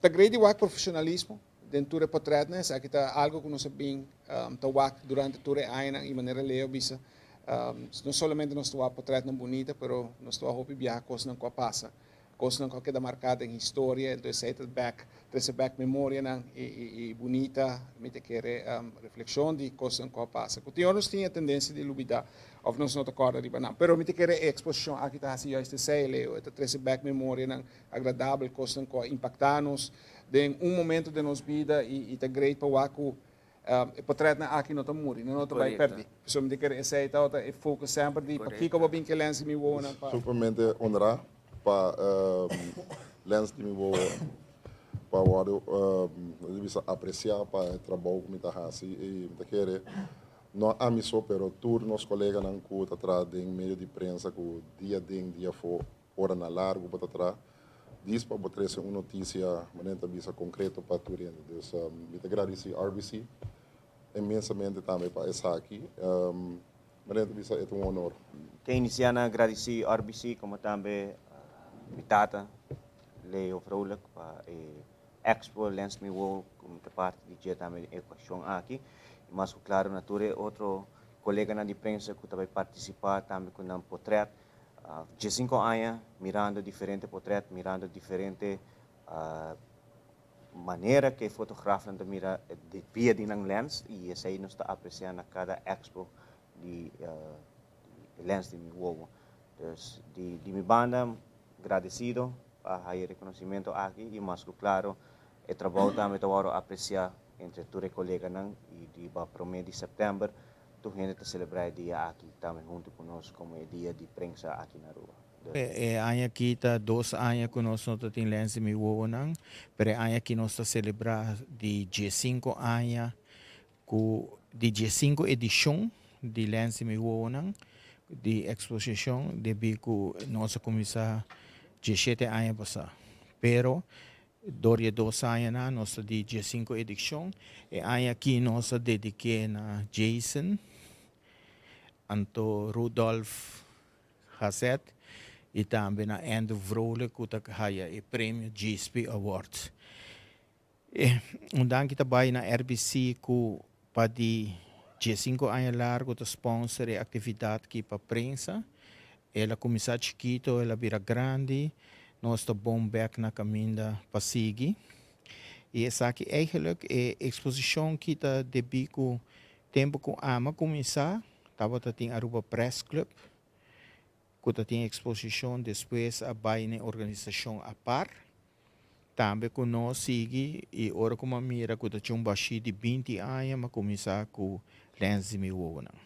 Ta great di wak profesionalismo den tur e portretnan. Esaki ta algo cu nos a bin ta wak durante tur e añanan y manera Leo a bisa, no solamente nos ta wak portretnan bunita, pero nos ta wak hopi biaha cosnan cu a pasa, cosnan cu a keda marca den historia. Entonces esey ta bek trece bek memorianan y bunita, mi ta kere, reflexion di cosnan cu a pasa cu tin ora nos tin e tendencia di lubida of nos no ta corda riba nan. Pero mi ta kere e exposicion aki ta haci juist esey, Leo, e ta trece bek memorianan agradabel, cosnan cu a impacta nos den un momento den nos bida y ta great pa wak cu e portretnan aki no ta muri, no ta bay perdi. So mi ta kere esey ta e focus semper di pakico bo bin cu e Lens di Mi Wowonan pa. Sumamente honra pa Lens di Mi Wowo pa wordo bisa aprecia pa e trabou cu mi ta haci y mi ta kere no ami so, pero tur nos coleganan cu ta traha den medio di prensa, cu dia den dia afo, ora na largo bo ta traha dis pa bo trece un noticia, manera ta bisa, concreto pa tur hende. Dus mi ta gradici RBC inmensamente tambe pa esaki. Manera ta bisa, e ta un honor. Ke inicia na gradici RBC como tambe mi tata Leo Vrolijk pa e Expo Lens Mi Wowo como ta parti di dje tambe e ocasion aki. Y mas cu claro na tur e otro coleganan di prensa cu ta bay participa tambe cu nan portret. 15 aña mirando diferente portret, mirando diferente manera cu e fotografonan ta mira di via di nan lens y esey nos ta aprecia na cada expo di Lens di Mi Wowo. Dus di mi banda, agradecido pa e reconocimento aki y mas cu claro, e trabou tambe ta aprecia entre tur e coleganan y di 1 di september, tur hende ta celebra e dia aki tambe hunto cu nos como e dia di prensa aki na Aruba. E aña aki ta 2 aña cu nos no tin Lens di Mi Wowonan, pero e aña aki nos ta celebra di 5 aña cu di 5 edicion di Lens di Mi Wowonan di exposicion, debi cu nos a cuminsa 17 aña pasa. Pero door di 2 aña na nos di 5 edicion e aña aki nos a dedica na Jason, anto Rudolf Hazet y tambe na Andrew Vrolijk cu ta haya e premio GSP Awards. Un danki tambe na RBC cu pa di 5 aña largo ta sponsor e actividad aki pa prensa. El a cuminsa chikito, el a bira grandi, nos ta bon back na caminda pa sigui. Y esaki eigenlijk e exposicion cu ta debi cu tempo cu ami a cuminsa, tabata tin Aruba Press Club, cu tin exposicion, despues a bay na organisacion apart. Tambe cu nos sigui y ora cu m'a mira cu tin un bashi di 20 aña, m'a cuminsa cu Lens di Mi Wowonan.